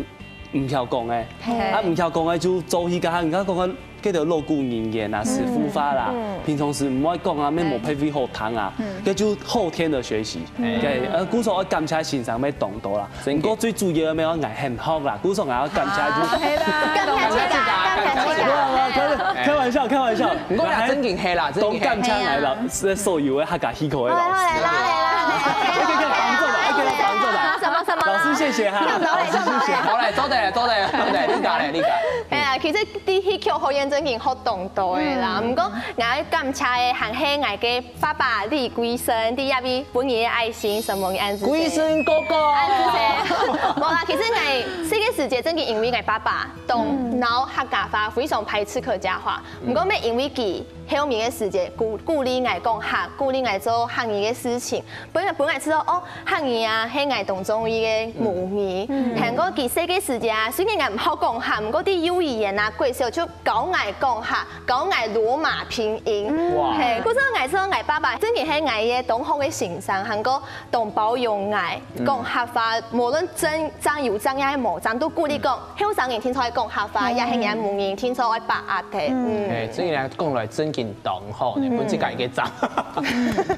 毋曉講个。嘿。啊，毋曉講个就做戲，該下人家講个，該條老古人言啊，嗯。師傅話啦，嗯。平常時毋愛講啊，乜無別位好聽啊，嗯。該就後天的學習。嗯。對，呃，故所愛感謝先生乜當多啦。真个。毋過最主要个乜愛𠊎肯學啦，故所𠊎愛感謝就啊，係啦，感謝自家，感謝自家。沒有，沒有，開，開玩笑，開玩笑。毋過啦，真个係啦，真个係。當感謝𠊎啦，係所有个客家戲科个老師。好啦，好啦，好啦。OK，OK，幫助啦，OK，幫助啦。什麼，什麼啦？老師，謝謝哈。老師，謝謝。好嘞，做得了，做得了，做得了，你講嘞，你講。哎呀，其實在戲曲學院正經學當多个啦，嗯。毋過𠊎愛感謝个還係𠊎个爸爸李貴生，在這位分你个愛心，什麼樣子的。貴生哥哥。恁仔細。無啦，其實𠊎細个時節正經因為𠊎爸爸當惱客家話，非常排斥客家話。毋過乜因為佢 後面个時節，鼓，鼓勵𠊎講客，鼓勵𠊎做客語个事情，分，分𠊎知道，哦，客語啊，係𠊎當中意个母語。嗯。還過佢細个時節啊，雖然𠊎毋好講客，毋過在幼兒園啊，國小就教𠊎講客，教𠊎羅馬拼音。哇。嘿，故所𠊎知𠊎爸爸正經係𠊎个當好个先生，還過當包容𠊎，嗯。講客話，無論正，正有正也係無正，都鼓勵講， 後生人定著愛講客話，嗯。也係人母語定著愛把握个。嗯。嗯。哎，所以呢，講來正經當好呢，嗯。分自家一個讚。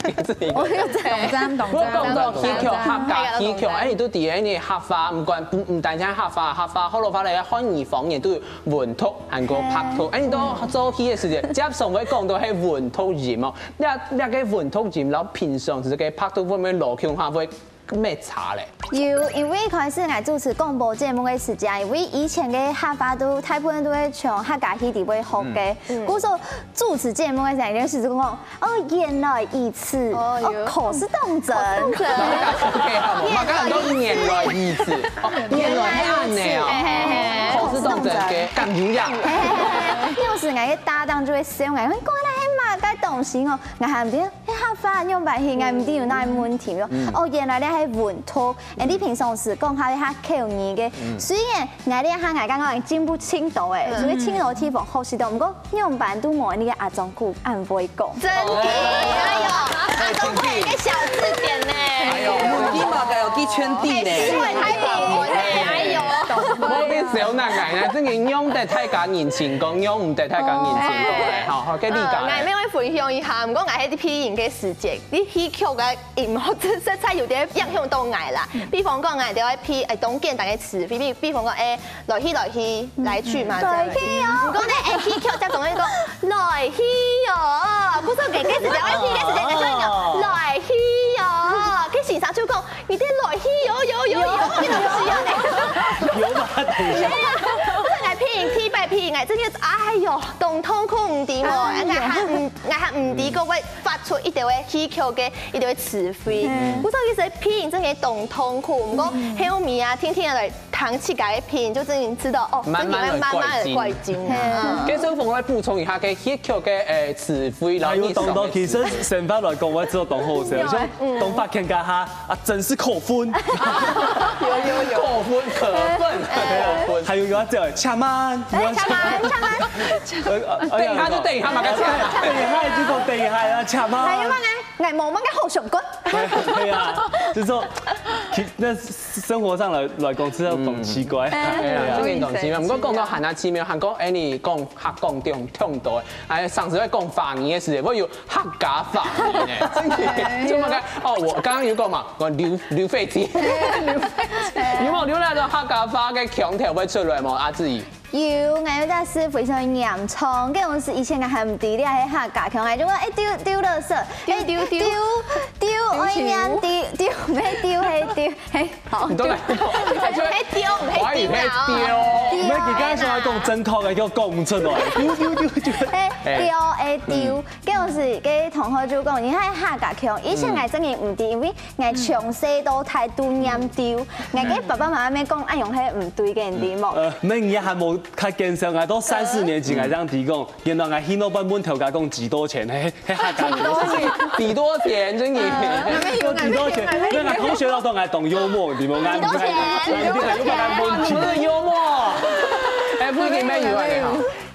給自己一個讚。我有讚。當讚，當讚，不過講到戲曲，當讚。客家戲曲，哎，你都知呢，客話，毋管，毋，毋單淨客話，客話，學老話來，漢語方言都有文讀，還過白讀。哎，你都做戲个時節，接上會講到係文讀音哦。這，這個文讀音，然後平常時个白讀會毋會落共下會 乜差咧。有，因為一開始𠊎主持廣播節目个時節，因為以前个客話都大部分都係從客家戲裡背學个，嗯。故所主持節目个時節，就係講，哦，原來如此，哦，哦，有。可是當真。可是當真。OK，好，我剛剛都原來如此，哦，原來恁呢哦，嘿，嘿，嘿。可是當真个，感覺呀。嘿，嘿，嘿，嘿。有時𠊎个搭檔就會笑𠊎，講，講該係麼个東西哦，𠊎還毋知 該客話仰般去，𠊎毋知有哪個問題哦。嗯。哦，原來這係文讀，哎，你平常時講客係較口語个。嗯。雖然𠊎這下𠊎感覺進步盡多誒，嗯。所以盡多地方學習到，毋過仰般都無你个阿忠牯恁會講。真的，哎呦，阿忠牯一個小字典呢。哎呦，文字嘛，該有幾千字呢。哎呦，哎呦。我跟小奶奶呢，真的用得大家認真講，用毋得大家認真講誒，好，好，該你講。呃，𠊎乜愛分享一下，毋過𠊎係配音个時節， 你戲曲个音樂真實在有點影響到𠊎啦。比方講，𠊎就愛配，誒，當簡單个詞，比，比，比方講，誒，來去，來去，來去嘛，嗯。來去哦。毋過呢，誒，戲曲才總會講，來去哦。故所該，該時節，愛配个時節，𠊎就會講，來去哦。該先生就講，你這來去哦，有，有，有，有，有，有，有。有嗎？等一下。對啊，故所𠊎配音，第一擺配音，真个，哎喲，當痛苦毋知無？哎喲。𠊎還毋，𠊎還毋知个會發出一條个戲曲个一條个詞彙。嗯。故所其實配音真个當痛苦，毋過後面啊，天天來聽自家个配音，就真正知道哦，慢慢來真正會慢慢的改進。改進啊。嗯。該小鳳來補充一下，該戲曲个，呃，詞彙，然後還有當多，其實生活來講，𠊎知道當好笑，像嗯。當發現該下 啊，真是可恨。有，有，有。可恨，可恨，可恨。還有一個叫，請問，哎，請問，請問。呃，呃，等一下就等一下嘛，該請問。等一下就講等一下啊，請問。還有麼个？𠊎無麼个好相干。對啊，就說，其，那生活上來，來講，真的很奇怪。嗯。哎呀，這個很奇妙。對啊。毋過講到還較奇妙，還講，哎，你講客講中，中到，哎，上次在講華語个時節，會有 客家話呢，真个，就麼个，哦，𠊎剛剛有講嘛，𠊎劉，劉費清。劉費清。有無？有那種客家話个腔調會出來無？阿志怡。有，𠊎有隻事非常嚴重，該種係以前𠊎還毋知這係客家腔，𠊎就講，哎，丟，丟垃圾，哎，丟，丟，丟，丟，愛念丟，丟，毋係丟，係丟，嘿，好。你都來，他就會，係丟，毋係丟啊。華語係丟。丟。你們，你剛才說要講真口，還給我講毋出來，丟，丟，丟，丟。哎，丟，哎，丟。 該時該同學就講，你還客家腔，以前𠊎真个毋知，因為𠊎從細到大都念丟，𠊎个爸爸媽媽講恁樣係毋對个，你知無？呃，恁樣還無較見笑，𠊎到三四年級，𠊎正知講，原來𠊎去老闆問頭家講幾多錢，嘿，嘿，客家腔。幾多錢，真个。幾多錢？那𠊎同學都講𠊎當幽默，你知無？幾多錢？𠊎，𠊎，𠊎，你們幽默。哎，不一定沒有啊，你好。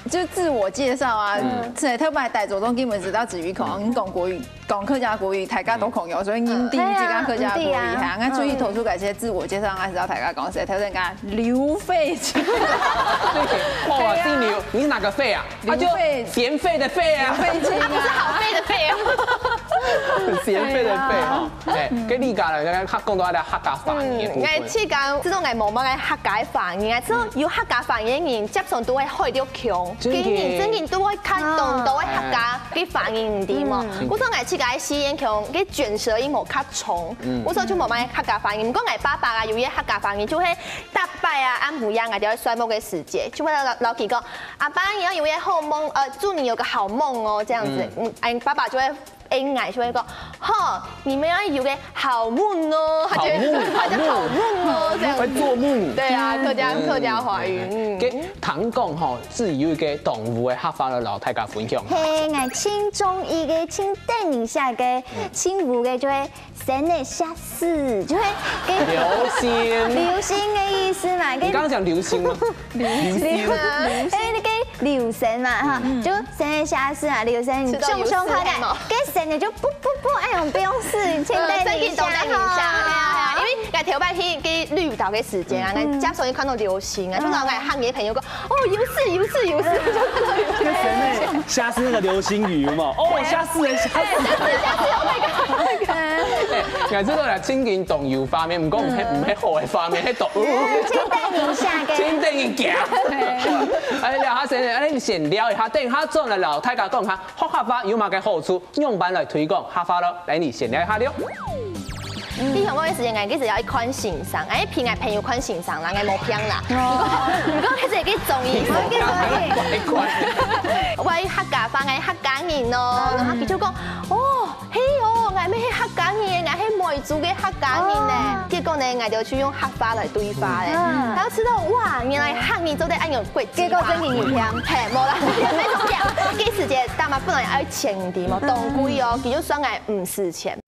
就自我介紹啊，嗯。係，頭擺大家都基本知道子瑜可能講國語，講客家國語，大家都講有，所以認定這個客家國語，嗯。係啊，係啊，𠊎出去讀書該時自我介紹，𠊎係摎大家講，係頭先講劉費清。哦，姓劉，你是哪個費啊？啊，就劉費，閒費的費啊。劉費清啊。不是好費的費啊。閒費的費哈。哎，該你家咧，剛剛講到佢个客家話个部分。嗯，𠊎自家，這種𠊎無麼个客家話，𠊎這種有客家話个人，接觸都會害到 腔，真个。今年，今年都會看當多个客家个反應，毋知無？嗯。故所𠊎自家个四縣腔个捲舌音無較重，嗯。故所就無麼个客家反應。毋過𠊎爸爸啊，有一個客家反應，就會逐擺啊，暗晡夜𠊎就會睡目个時節，就會摎，摎佢講：「阿爸，你要有一個好夢，呃，祝你有個好夢哦。」這樣子，嗯。嗯，哎，爸爸就會 應該就會講：「好，你們要有個好夢哦。」他就會，好夢，他就好夢哦，這樣子。會做夢。對啊，客家，嗯。客家華語，嗯。該聽講吼，係有一個動物个客話來摎大家分享。係，𠊎盡中意个，盡得人惜个，嗯。盡有个就係生个下士，就係該流星。流星个意思嘛，該你剛剛講流星嗎？ 流星。流星。哎，該个流星嘛，哈，嗯。就生个下士啊，流星，吃到有事，重重看看，係無？該生个就噗噗噗，哎喲，不用試，現在你一下，呃，生个都在你一下，哈。係啊，係啊，因為𠊎頭擺去，去綠島个時間啊，嗯。𠊎假手一看到流星啊，就摎𠊎客語个朋友講：「哦，有事，有事，有事。」就看到有事。該生个下士那個流星雨嘛，哦，下士欸，下士。下士，下士，Oh my god。 哎，𠊎知道啦，情景當有畫面，毋過毋係，嗯。毋係好个畫面，係當，嗯，盡得人惜个。盡得人驚。哎，聊下先，哎，先聊一下，等一下轉來摎大家講下，學客話有麼个好處，仰般來推廣客話咯。來，你先聊一下了。嗯。以前𠊎个時間，𠊎其實愛看先生，哎，陪𠊎朋友看先生啦，𠊎無病啦。哦。毋過，毋過，其實幾中意。幾中意。乖乖。𠊎客家話，𠊎客家人哦，嗯。然後佢就講：「哦， 係哦，𠊎乜係客家人，𠊎係梅州个客家人呢。」哦。結果呢，𠊎就去用客話來對話咧。嗯。然後知道，哇，原來客語做得恁樣國際化。結果真个有聽。嘿，無啦，無聽，該時節，大媽本來愛錢个嘛，嗯。當貴哦，佢就算𠊎毋使錢。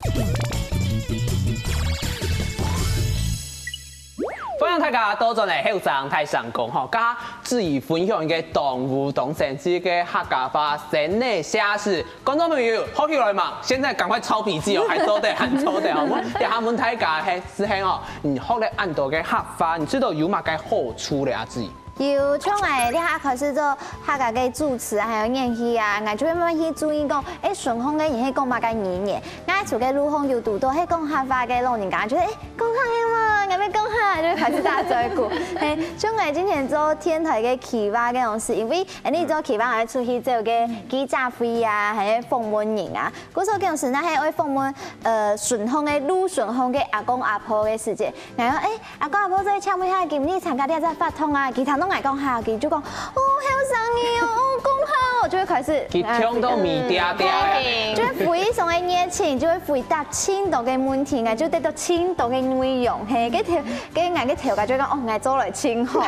歡迎大家倒轉來後生大聲公吼，佮志怡分享一個當有當生趣个客家話生个下士。觀眾朋友，學起來嘛，現在趕快抄筆記哦，還做得，還做得哦。𠊎等下問大家，係，師兄哦，你學了恁多个客話，你知道有麼个好處咧啊？志怡？有，像𠊎這下開始做客家个主持啊，還有演戲啊，𠊎就會慢慢去注意講，誒，身邊个人係講麼个語言。𠊎在个路項有堵到係講客話个老人家，就係，誒，講客話嘛， 𠊎愛講客，就會開始打嘴鼓。嘿，像𠊎之前做電台个企劃个同時，因為恁呢做企劃，𠊎出去做个記者會啊，還有訪問人啊。故所个同時，若係愛訪問呃順風个、路順風个阿公阿婆个時節，𠊎講，欸，阿公阿婆，再請問一下，今日參加這隻活動啊？佢聽到𠊎講客，佢就講，哦，後生人哦，哦，講客哦，就會開始，佢聽到咪嗲嗲。就會非常个熱情，就會回答盡多个問題，𠊎就得到盡多个內容，嘿，个頭 个𠊎个頭家就講，哦，𠊎做來盡好。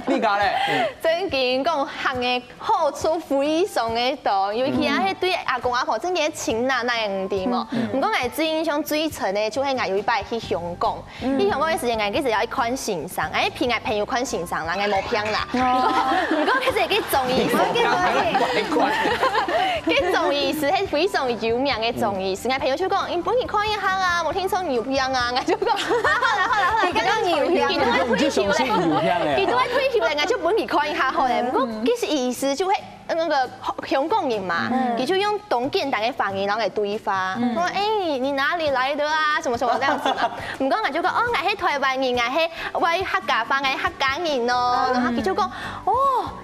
你講咧？正經講客个好處非常个多，尤其啊，係對阿公阿婆正經盡難難个，你知無？毋過𠊎最印象最深个，就係𠊎有一擺去香港，去香港个時間，𠊎其實愛看先生，𠊎陪𠊎朋友看先生啦，𠊎無病啦。毋過其實个中醫師，个中醫師係非常有名个中醫師，𠊎朋友就講，你分佢看一下啊，無聽說你有病啊，𠊎就講，啊，好啦好啦好啦，佢講你有病，佢都愛退休咧，佢都愛退休咧，𠊎就分佢看一下好咧。毋過其實意思就係那個香港人嘛，佢就用當簡單个華語然後來對話，說，欸，你你哪裡來的啊？什麼什麼這樣子嘛。毋過𠊎就講，哦，𠊎係台灣人，𠊎係會客家話，𠊎係客家人哦。然後佢就講，哦，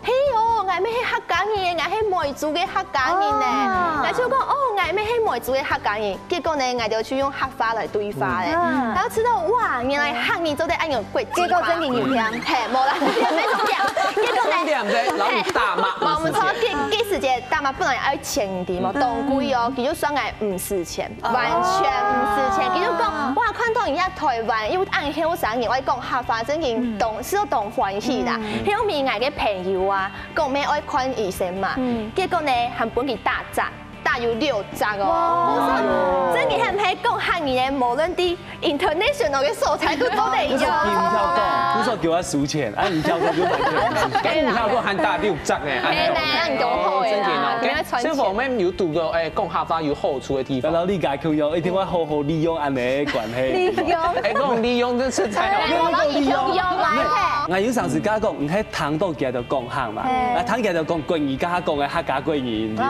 係哦，𠊎乜係客家人，𠊎係梅州个客家人呢。𠊎就講，哦，𠊎乜係梅州个客家人。結果呢，𠊎就去用客話來對話咧。然後知道，哇，原來客語做得恁有國際化。結果正經有病。嘿，無啦，沒重點。結果呢，重點在，然後你大罵，無，毋著，該該時節大罵本來愛錢个嘛，當貴哦，佢就算𠊎毋使錢。 完全毋使錢。佢就講，哇，看到人家台灣又恁後生人會講客話，正經當，係當歡喜啦。後面𠊎个朋友啊，講乜愛看醫生嘛，結果呢，還分佢打折，打有六折哦。正經還毋係講客語呢，無論在international个所在都做得用。你說你毋曉講，你說叫我收錢，啊，你曉講就還錢，你毋曉講還打六折呢，係呢，恁樣好个啦，正經哦。所以我們有堵過，欸，講客話有好處个地方。 然後你家共樣，一定會好好利用恁呢个關係。利用。欸，講利用真實在哦。哎，我講利用嘛，嘿。𠊎有常時佮佢講，你係聽到佢在講客嘛，啊，聽佢在講國語，佮佢講个客家國語，你知無？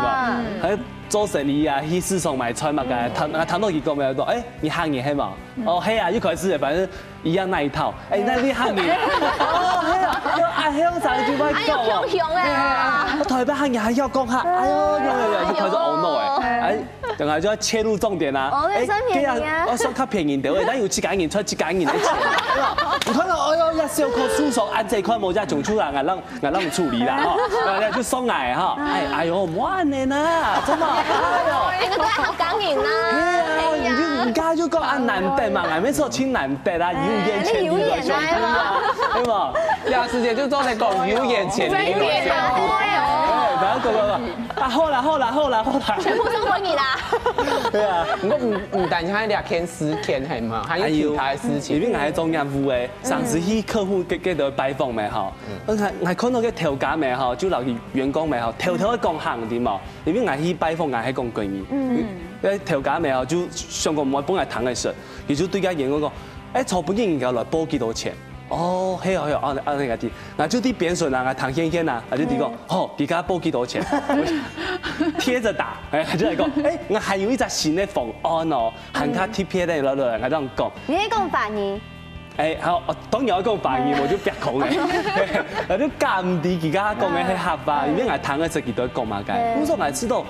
還有做生理啊，去市場買菜嘛，該聽，啊，聽到佢講，欸，你客人係無？哦，係啊，一開始反正一樣那一套。欸，那你客人，哦，係啊，哎喲，恁後生就會講哦。哎喲，雄雄欸。係啊，台北客人還曉講客，哎喲，有有有，就開始懊惱欸。哎， 等下就要切入重點啦。哦，那算便宜啊。欸，對啊，我算較便宜的，但有自家人出自家人的錢，對吧？你看到，哎喲，要小可訴訟，按這一塊無價囧出來，俺讓俺讓處理啦，哈，然後就送來哈，哎哎喲，莫恁呢啦，真的，哎喲。哎，這個還好講贏啦。對啊，你就你剛才就講啊，難得嘛，俺們說親難得啊，有眼前的兄弟啊，對吧？這時節就做得講有眼前的兄弟。有眼前的，哎，不要走了。 啊，好啦，好啦，好啦，好啦。全部送分你啦。對啊。毋過毋毋單淨係這件事情係嘛，還有其他个事情。因為𠊎係做業務个，上次去客戶該該兜拜訪咩吼，𠊎𠊎看到該頭家咩吼，就摎佢員工咩吼，偷偷个講客，你知無？因為𠊎去拜訪，𠊎係講國語，該頭家咩吼，就想講毋會分𠊎聽个說，佢就對該員工講，欸，坐分你，人家來報幾多錢？ 哦，係哦係哦，恁恁樣个，𠊎就在邊脣啊，𠊎聽現現啊，𠊎就在講，吼，佢家報幾多錢？貼著打，欸，就來講，欸，𠊎還有一隻新个方案哦，還較特別个，來來來，𠊎這樣講。你會講華語？欸，好，哦，當然愛講華語，𠊎就不要講了，𠊎就假毋知佢家講个係客話，因為𠊎聽个識佢在講麼个，毋過𠊎知道，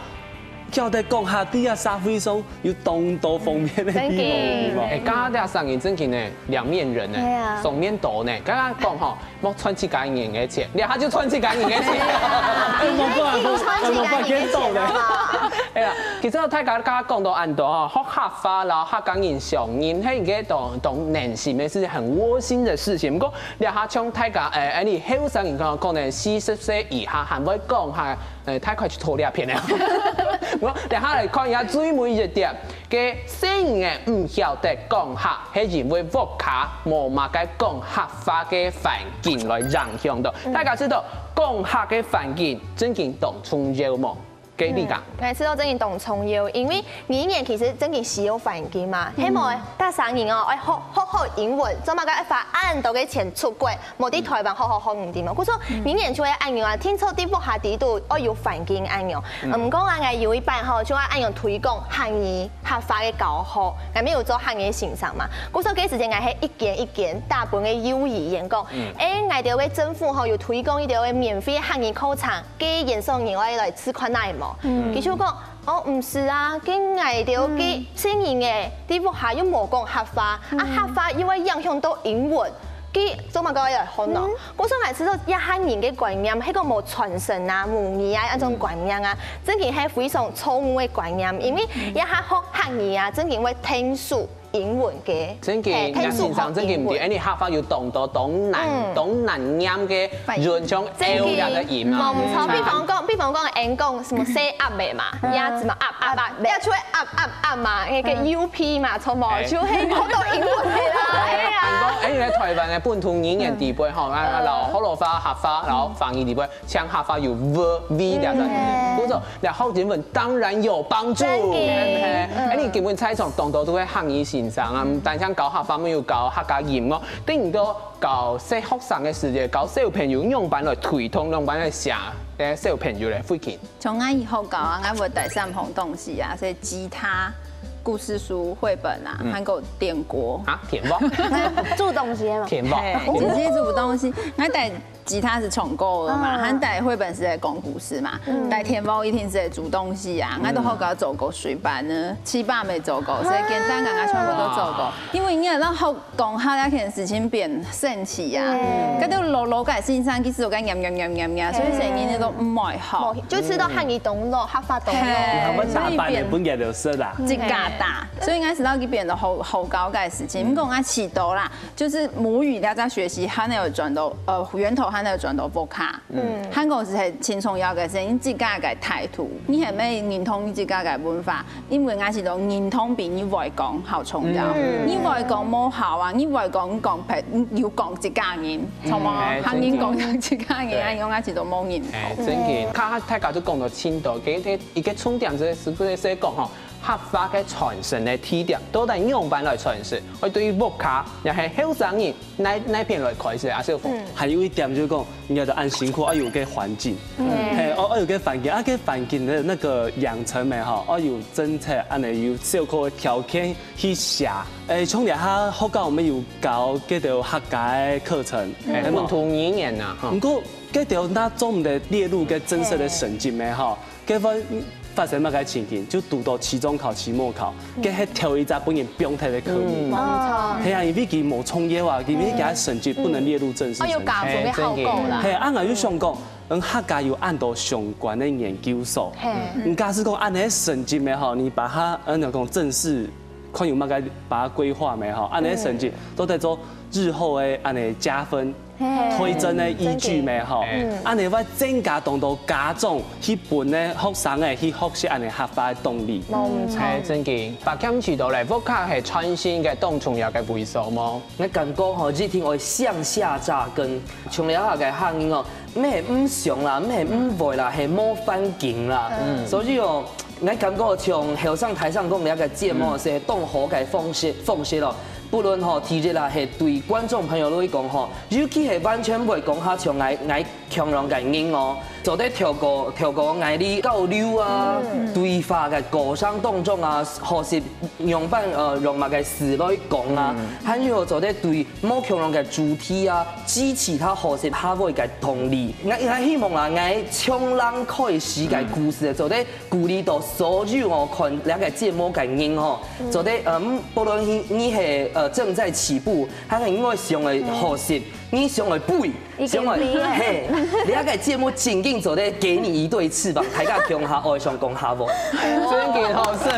曉得講客，在這社會上 有當多方面个地方，真个。對無？欸，剛剛這三個人真个呢，兩面人呢，對啊。雙面刀呢。剛剛講吼，莫賺自家人个錢，這下就賺自家人个錢。哎，莫怪，莫怪，莫怪，見到咧。哎呀，其實大家剛剛講到恁多吼，學客話啦，客家人相認，係一個當當暖心个事情，很窩心的事情。不過，這下像大家，欸，恁呢後生人講講呢，四十歲以下還會講客， 欸，太快就拖這片了。我等下來看一下最尾一點，該細人仔毋曉得講客，係因為屋下無麼个講客話个環境來影響到。大家知道講客个環境真經當重要無？該你講，嗯，𠊎知道真个當重要，因為語言其實真个需要環境嘛，希望大家人哦，愛學學好英文，做麼个愛花恁多个錢出國，無在台灣好好學語言嘛。故所語言就會恁樣啊，定著在屋下底肚愛有環境恁樣。嗯，毋過啊，𠊎有一擺吼，就愛恁樣推廣客語客話个教學，𠊎乜有做客語先生嘛。故所該時節，𠊎係一間一間打分个幼兒園講，誒，𠊎兜个政府吼有推廣一條个免費客語課程。 个演說人愛來試看哪無？佢就講，哦，毋係啊，該𠊎兜个細人仔，在屋下又無講客話，啊客話又會影響到英文，該做麼个愛來學呢？故所𠊎知道這下人个觀念，係講無傳承啊、母語啊，那種觀念啊，真个係非常錯誤个觀念，因為這下學客語啊，真个會聽書。 英文个，真个，嘿，聽先生真个毋對，因為客話有當多當難、當難念个，有像L這个音啊。無錯，比方講，比方講，人講什麼say up个嘛，鴨子嘛，up up up，也就會up up up嘛，那個up嘛，錯無？就係好多英文个啦，哎呀。哎，在台灣个本土語言底背吼，啊，然後學老話、客話，然後華語底背，像客話有v、v這个音，不錯。 那學英文當然有幫助。真个。哎，你根本在場當多都係客語先生啊，毋單淨教客話，乜有教客家音樂，等於都教細學生个時節，教小朋友仰般來推動，仰般來寫，誒，小朋友來發展。從𠊎以後教啊，𠊎會帶三項東西啊，係吉他、故事書、繪本啊，還有電鍋。啊，電鍋，煮東西嘛。電鍋。嘿，直接煮東西。𠊎帶 吉他係唱歌个嘛，還帶繪本係在講故事嘛，帶電鍋一定係在煮東西啊。𠊎都好搞做過水粄呢，粢粑乜做過，所以簡單个𠊎全部都做過。因為你知道學講客這件事情變神奇啊，該都老老个先生其實有个念念念念念，所以細人仔都毋會學。就知道客語當老，客話當老。嘿我打扮的分人就色啦。自家打，所以應該係到這邊的好好搞个事情。毋過𠊎試到啦，就是母語大家學習，還有轉到呃源頭，還有轉到屋下。 嗯，還講係很輕鬆要个事，你自家个態度，你係毋係認同你自家个文化？因為𠊎係講認同比你會講好重要。你會講無效啊，你會講你講別，你有講自家人，好無？哎還人講自家人，哎，用𠊎係講無認同。哎，真个，他大家都講到青島，给一个重点就是不是说讲吼，客话个传承的地点，到底仰般来传承？会对于屋下，也系后生人，哪哪片来开始啊？小凤。还有一点就是讲，你要得按辛苦，要有个环境，嘿，哦，要有个环境，啊，个环境的那个养成美好，要有政策，按呢有小可个条件去写。诶，像这下学校我们有搞这个客家的课程，哎，本土语言呐，哈不。过这个那做毋得列入个正式的成绩咩吼？这会发生么个情形？就堵到期中考、期末考，这系头一只本人放忒个科目。哦，系啊，因为佢冇重要啊，因为佢个成绩不能列入正式成绩。哦，有加分个效果啦。系，啊，我就想讲，嗯，客家有恁多相关的研究所，嘿，你假使讲按呢成绩咩吼，你把它，嗯，讲正式，看有么个把它规划咩吼，按呢成绩都在做日后的按呢加分。推甄的依据咩吼，按呢会增加当多家长去分呢学生诶去学习按呢客话的动力。冇错。哎，正经，把握时代咧，屋下系传承个当重要个位所么？我感觉吼，一定会向下扎根。像了下个客人哦，毋系毋想啦，毋系毋会啦，系无环境啦。所以哦，我感觉像后生台上讲了个节目，是当好个方式方式咯。不论吼，第一啦，系对观众朋友来讲吼，尤其系完全毋会讲客像我我 共样个人哦，做得透过透过外语交流啊，对话个过程当中啊，学习用般呃用么个词来讲啊，还有做得对无共样个主题啊，激起他学习客话个动力。我我希望啦，我从零开始个故事，做得鼓励到所有哦看这个节目个人吼，做得嗯，不论你你系呃正在起步，还是你想要学习，你想要背。 想啊，嘿，你个节目正经做得给你一对翅膀，大家共下爱上讲客话。正经好胜。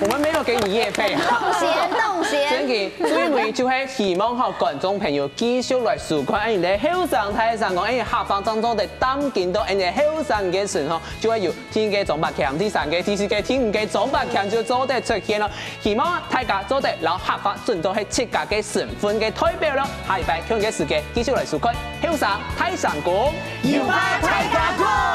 我们没有给你业配。动心动心。正经，最尾就系希望吼观众朋友继续来收看，哎，你的后生台上讲，哎，下方当中的当今到，哎，你的后生个时候，就会有第一个张百强，第三个、第四个、第五个张百强就做得出现了。希望大家做得，然后客话准到系自家个身份个代表了。下礼拜同一个时间继续来收看后生台上讲。有话大家讲。